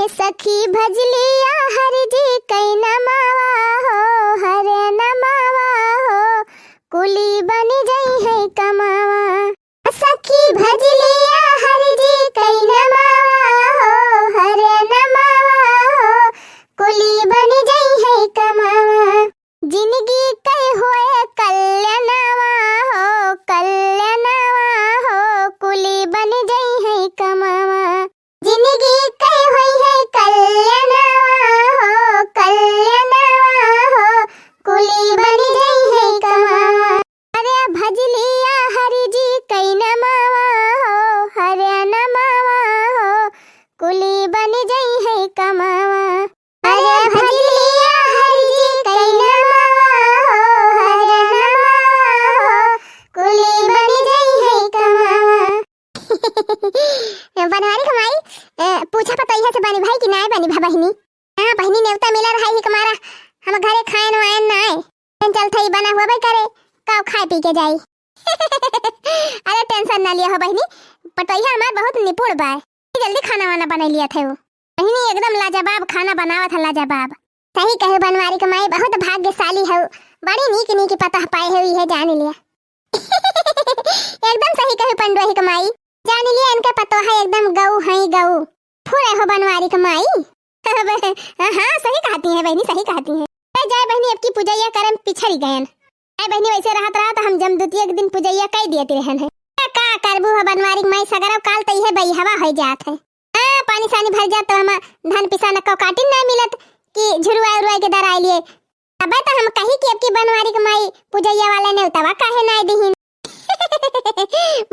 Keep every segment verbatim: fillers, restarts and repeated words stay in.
सखी भजलिया हरि जी कई नमावा हो, हरे नमावा हो, कुली बनि जइहैं कमावा। सखी भजलिया हरि जी कई नमावा हो, हरे नमावा हो, कुली बनि जइहैं कमावा। जिनगी कई होए कल्याणवा हो, कल्याणवा हो, कुली बनि जइहैं कमावा। जिनगी कई होइहैं कल्याणवा हो, कल्याणवा हो, कुली बनि जइहैं कमावा। अरे भजलिया हरि जी कई नमावा हो, हरे नमावा हो, कुली बनि जइहैं कमावा। अरे भजलिया हरि जी कई नमावा हो, हरे नमावा हो, कुली बनि जइहैं कमावा। बनवारी क माई, ए, पूछा पतोहिया से बनी भाई कि नाय बनी भा बहिनी? हाँ बहिनी, नेवता मिला रहा ही कमारा, हम घरे खाएन वाएन नाय। चल थई बना हुआ भाई करे, काव खाए पी के जाई। अरे tension ना लिया हो बहिनी, पतोहिया हमार बहुत निपुण बा। जल्दी खाना वाना बनाई लिया थे वो। बहिनी एकदम लाजवाब खाना बनावत है, लाजवाब। सही कहे बनवारी क माई, बहुत भाग्यशाली हऊ, बड़ी नीक नीक पतोह पाए हऊ, इहे जान लिया। एकदम सही कहे पंडोही क माई, जान लिया इनके पतोह एकदम गऊ हैं गऊ। फुरे हो बनवारी क माई। हाँ, सही कहती हैं बहिनी, सही कहती हैं। ए, जाए बहिनी, अब की पूजैया करम पिछड़ी गयन। ए बहिनी, वैसे रहत रहा तो हम जमदुतिया के दिन पूजैया कई दियत रहन है। का, का करबू हो बनवारी क माई, सगरो काल तो इहे बई हवा हो जात है। हाँ, पानी सानी भर जात तो हम धान पिसान को काटिन ना मिलत कि झुरुआ उरुआ के दराई लिए। अबे तो हम कही कि अब की बनवारी क माई पूजैया वाला नेवतवा काहे नाय दिहिन?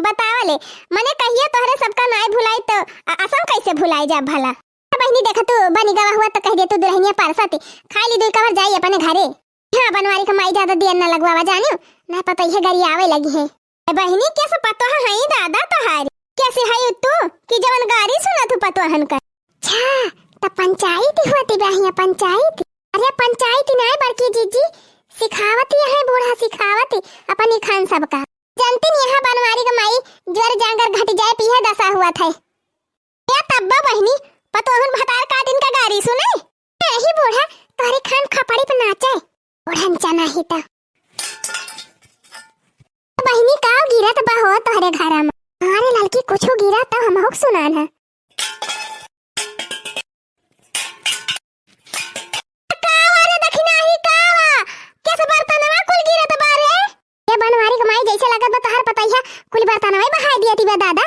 बतावा ले, मने कहियो तोहरे सबका नाय भुलाई तो अ-, असम कैसे भुलाई जा भला? बहिनी देखा तू बनी गवा हुआ तो कह दे तू दुल्हनिया परसती, खाई ली दुई कवर जाई अपने घरे। हाँ बनवारी क माई ज्यादा दियन ना लगवावा जानियो, ना पतोहिया गरियावे लगी है। ए बहिनी, कैसे पतोह हई दादा तोहारी? कैसे हई तू कि जवन गारी सुनत हू पतोहन का? अच्छा, त पंचायत होती बा हियां, पंचायत। अरे पंचायत नाय बड़की जीजी, सिखावती है बूढ़ा, सिखावती अपन ई खान सबका। जानती नहीं यहाँ बनवारी क माई ज्वर जांगर घट जाए पीहे दशा हुआ थे। या तब्बा बहिनी, पतोहन भतार काटिन का गारी सुने? यही बूढ़ा तोहरे खान खपड़ी पे नाचे। बूढ़न चना ही त। बहिनी काव गिरत बा हो तोहरे घरा में? अरे ललकी कुछ गिरा त हमहू के सुनान है। कावा रे दखिनाही कावा? कैसे बर्तनवा कुल गिरत बा रे? ये बनवारी क माई जैसे लागत बा तोहार पतोहिया कुल बर्तनवा ही बहाई दिया तिबे दादा।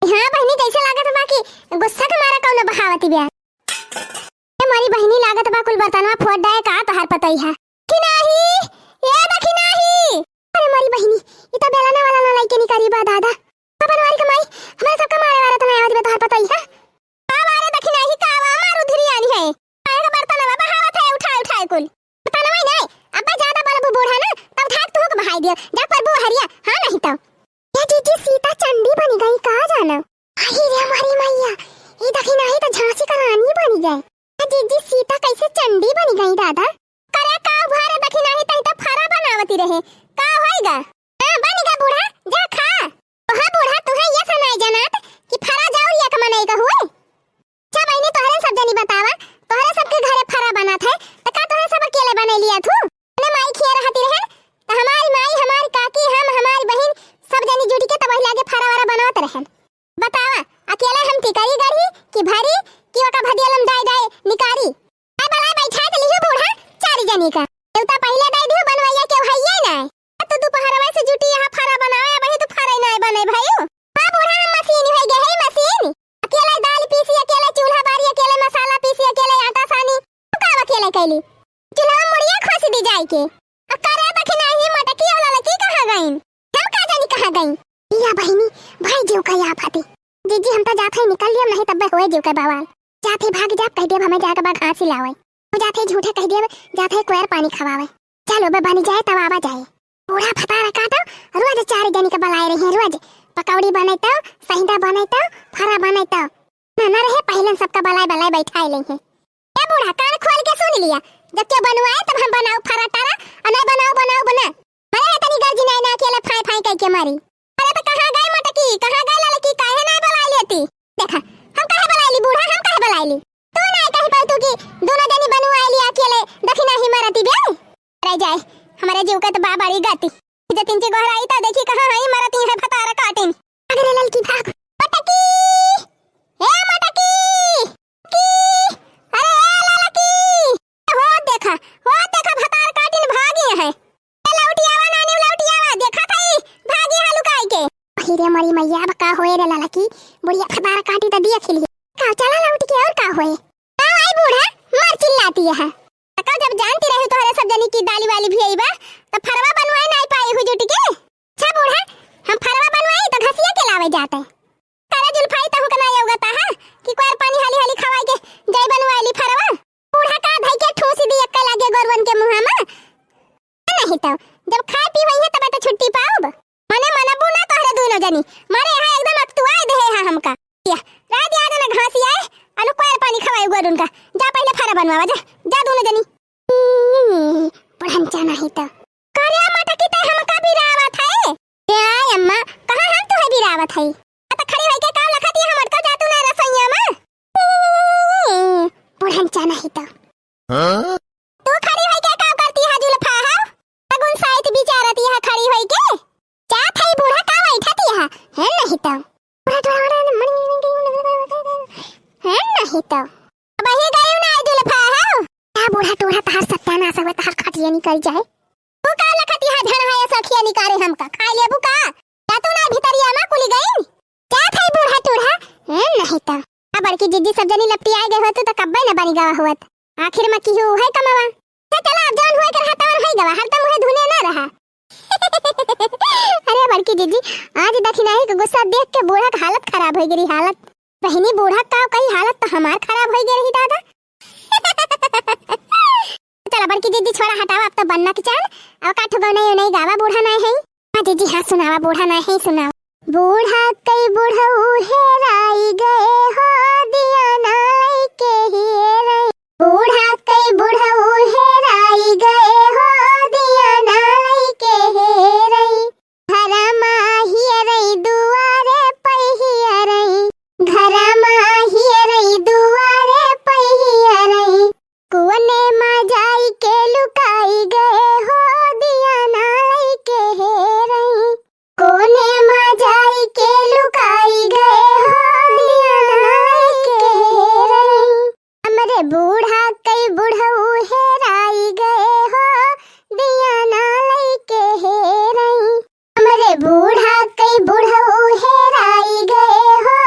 हाँ बहिनी, जैसे लागत बा कि गुस्सा के मारा कौनो बहावती बा। ए मोरी बहिनी, लागत बा कुल बर्तनवा फोड़ डाए का तोहार पतोहिया। कि नाही, ए दखिनाही। अरे मोरी बहिनी, ई त बेलना वाला ना लइके निकारी बा दादा। बनवारी क माई, हमरा सबका मारे वाला त ना आवत बा तोहार पतोहिया। का बारे दखिनाही का बा, मारू धिरियानी है। काहे का बर्तनवा बहावत है उठाए उठाए कुल। बर्तनवा ही नहीं, अब्बा ज्यादा बोलबू बूढ़ा ना, तब धाक तू के बहाई दियो। जा परबू हरिया, हाँ नहीं तो। ये जीजी सीता चंडी बनी गई का जाना। अही रे हमारी मैया, ई दखिनाही त झांसी का रानी बनी गई। ये जीजी सीता कैसे चंडी बनी गई दादा? करे का भरे दखिनाही तही त फरा बनावती रहे। का होइगा? हाँ, बनी गा बूढ़ा, जा खा। ओहा बूढ़ा, तुहे ये सनाई जनात कि फरा जाऊ या कमनाई का हुए? अच्छा बहिनी, तोहरे सब जनी बतावा, तोहरे सबके घरे फरा बनत है, त का तोहरे सब अकेले बनैलिया थू? अपने माई खिया रहती रहन, त हमारी माई, हमारी काकी, हम, हमारी बहिन, सब जनी जुट के तब वही लागे फरा वरा बनवत रहन। बतावा, अकेले हम टिकरी गढ़ी कि भरी कि ओका भदियलम डाय डाय निकारी? आय बलाय बैठाय त लिहू बूढ़ा, चारी जनी का। देवता पहिले डाय दिहू बनवैया के हइये नाय। तू दोपहरवा से जुटी यहाँ फरा बनावे, अबही तू फरा नाय बने भाई। हाँ बूढ़ा, हम मशीन हो गए है, मशीन। अकेले दाल पीसी, अकेले चूल्हा बारी, अकेले मसाला पीसी, अकेले आटा सानी। तू का अकेले कैली? चूल्हा में मुड़िया खोस दी जाए के। आ करे दखिनाही मोटकी वाला लड़की कहाँ गईन? हम का जानी कहाँ गईन? या बहिनी, भाई जीव का या फती। जीजी हम तो जात है निकल लियो, नहीं तब्बे होए जीव का बवाल। जात है भाग जाब, कह देब हमें जाके बा घास ही लावे। वो जात है झूठे कह देब, जात है कोयर पानी खवावे। चलो बे बनी जाए तब आवा जाए। बूढ़ा फतारा काटो, रोज चार जनी के बलाए रही है, रोज पकौड़ी बनैतो, सहिंदा बनैतो, फरा बनैतो। ना, ना रहे, पहले सबका बलाए, बलाए बैठाए ले हैं। ए बूढ़ा, कान खोल के सुन लिया, जब के बनवाए तब हम बनाऊ फरा टारा, और नहीं बनाऊ, बनाऊ बना। मरे है तनी गर्जी नहीं ना अकेले फाई फाई कह के मारी। अरे तो कहाँ गए मोटकी, कहाँ गए ललकी, काहे नहीं बलाए लेती? देखा, हम काहे बलाइली बूढ़ा, हम काहे बलाइली? तू नाहीं कहि पाउ तू कि दुनो जनी बनवाइली अकेले, देखी नाहीं मरती बे। अरे जाए, हमरे जीव का तो बा बड़ी गति। जतिन के गोहराई तो देखी कहाँ है मरती है भतार काटिन। अरे ललकी भाग। मटकी! ए मटकी! की! अरे ए ललकी! हो देखा, हो देखा भतार काटिन भागी है। ए लौटियावा नानी लौटियावा, देखा था ई भागी है लुकाई के। अही रे मरी मैया, अब का होए रे ललकी? बुढ़िया भतार काटी तो दिया खिली। का चला लौट के और का होए? का आई बूढ़ा, मार चिल्लाती है। तका जब जानती रही तोहरे सब जनी की दाली वाली भी आई बा, तो फरवा बनवाए नाहीं पाई हु जुट के। अच्छा बूढ़ा, हम फरवा बनवाई तो घसिया के लावे जाते। करे जुल्फाई तहु के नाहीं अवगता है कि कुआर पानी हाली हाली खवाई के जाई बनवाई ली फरवा। बूढ़ा का धई के ठूसी दी एक्का लागे गोरवन के मुँहा में। नहीं तो, जब खाए पीवई है तब तो छुट्टी पाउब। मने मनबू ना तोहरे दुनो जनी, मारे यहाँ एकदम अकतुआए देहे है हमका। या, रात याद न घासी आए, अनु कुआर पानी खवाए गोरुन का। जा पहिले फरवा बनवावा, जा, जा दुनो जनी। बुढ़नचा नहीं तो। करे मटकी ते हमका बिरावत है। ए अम्मा, कहाँ हम तुहे बिरावत है? आ त खड़ी होई के काव लखत ये हमर का जातू ना रसोइया में। बुढ़नचा नहीं तो। हाँ? तू खड़ी होई के काव करती है जुल्फा है? अगुन साइत बिचारती है खड़ी होई के। जात है बूढ़ा का बैठती है? है नहीं तो। बूढ़ा थोड़ा, है नहीं तो। अब ही गई ना जुल्फा है। का बूढ़ा टूढ़ा तहार सत्यानाश हुआ, तहार खटिया निकल जाए। तू का लखती है झड़हा ये सखिया निकारे हमका? खाई लेबू का? जा तू ना भितरिया में कुली गई। जात है बूढ़ा टूढ़ा। ए, नहीं तो। अब बड़की जिज्जी सब जनी लपटी आए गए होत तो कब्बे न बनी गवा होत। आखिर में की हो है कमावा। तो चला अब जौन हुए के रहा तवन है गवा, हरदम हुए धुने ना रहा। अरे बड़की जिज्जी, आज दखिनाही के गुस्सा देख के बूढ़ा के हालत खराब हो गई, हालत। बहिनी बूढ़ा का कही हालत तो हमार खराब हो गई रही दादा। चला बड़की जिज्जी छोड़ा हटावा, अब तो बन्ना के चाल, अब काठो गौनई उनई गावा बूढ़ा नाहीं है। हाँ जिज्जी हाँ सुनावा, बूढ़ा नाहीं है सुनावा। बूढ़ा कई बुढ़ऊ हेराई गए हो, दिया ना लइके हेरई। बूढ़ा कई बुढ़ऊ हेराई गए हो, दिया ना लइके हेरई। घरमा हियरई दुआरे पै हियरई, घरमा हियरई दुआरे पै हियरई। कुअने मा जाई के लुकाई गए हो, दिया ना लइके हेरई। कोने मा जाई के लुकाई गए हो, दिया ना लइके हेरई। हमरे बूढ़ा कई बुढ़ऊ हेराई गए हो, दिया ना लइके हेरई। हमरे बूढ़ा कई बुढ़ऊ हेराई गए हो,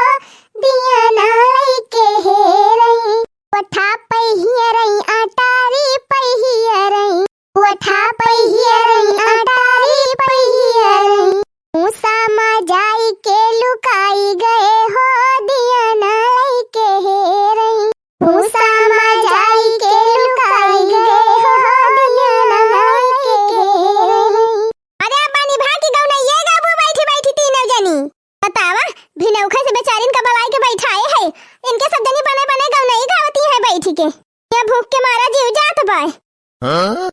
दिया ना लइके हेरई। ओठा पै हियरई, अटारी पै हियरई। ओठा पै हियरई, अटारी पै हियरई। भूसा मा जाई के लुकाई गए हो, दिया ना लइके हेरई। भूसा मा जाई के लुकाई गए हो, दिया ना लइके हेरई। अरे अम्मा निभा की गौनइये गाबू बैठी बैठी तीनों जनी। बतावा, भिनौखा से बेचारिन का बलाई के बैठाए है, इनके सब जनी बने बने गौनई गावती है बैठी के। या भूख के मारा जीव जात बाय। हाँ?